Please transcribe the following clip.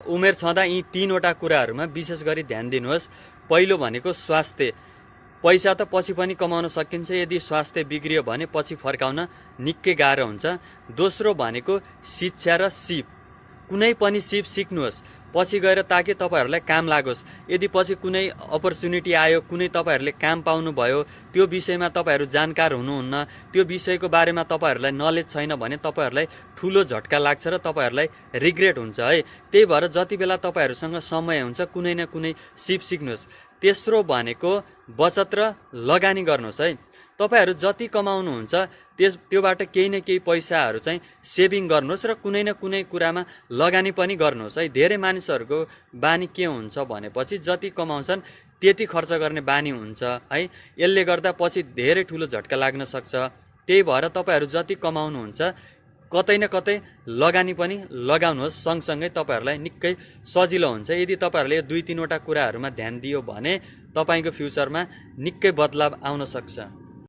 उमेर छँदा यी तीनवटा कुराहरूमा विशेष गरी ध्यान दिनुहोस्। पहिलो भनेको स्वास्थ्य। पैसा त पछि पनि कमाउन सकिन्छ, यदि स्वास्थ्य बिग्रियो भने पछि फर्काउन निकै गाह्रो हुन्छ। दोस्रो भनेको शिक्षा र सिप। कुनै पनि सिप सिक्नुहोस्, पछि गएर ताकि तपाईहरूलाई काम लागोस्। यदि पछि कुनै अपर्च्युनिटी आयो, कुनै तपाईहरूले काम पाउनुभयो, त्यो विषयमा तपाईहरू जानकार हुनुहुन्न, त्यो विषयको बारेमा तपाईहरूलाई नलेज छैन भने तपाईहरूलाई ठुलो झट्का लाग्छ र तपाईहरूलाई रिग्रेट हुन्छ है। त्यही भएर जति बेला तपाईहरूसँग समय हुन्छ कुनै न कुनै सिप सिक्नुहोस्। तेस्रो भनेको बचत र लगानी गर्नुहोस् है। तपाईहरू जति कमाउनुहुन्छ त्योबाट केही न केही पैसाहरू चाहिँ सेभिङ गर्नुहोस् र कुनै न कुनै कुरामा लगानी पनि गर्नुहोस् है। धेरै मानिसहरूको बानी के हुन्छ भनेपछि जति कमाउँछन् त्यति खर्च गर्ने बानी हुन्छ है। यसले गर्दा पछि धेरै ठुलो झट्का लाग्न सक्छ। त्यही भएर तपाईहरू जति कमाउनुहुन्छ कतै न कतै लगानी पनि लगाउनुहोस्, सँगसँगै तपाईहरूलाई निकै सजिलो हुन्छ। यदि तपाईहरूले यो 2-3 वटा कुराहरूमा ध्यान दियो भने तपाईँको फ्युचरमा निकै बदलाव आउन सक्छ।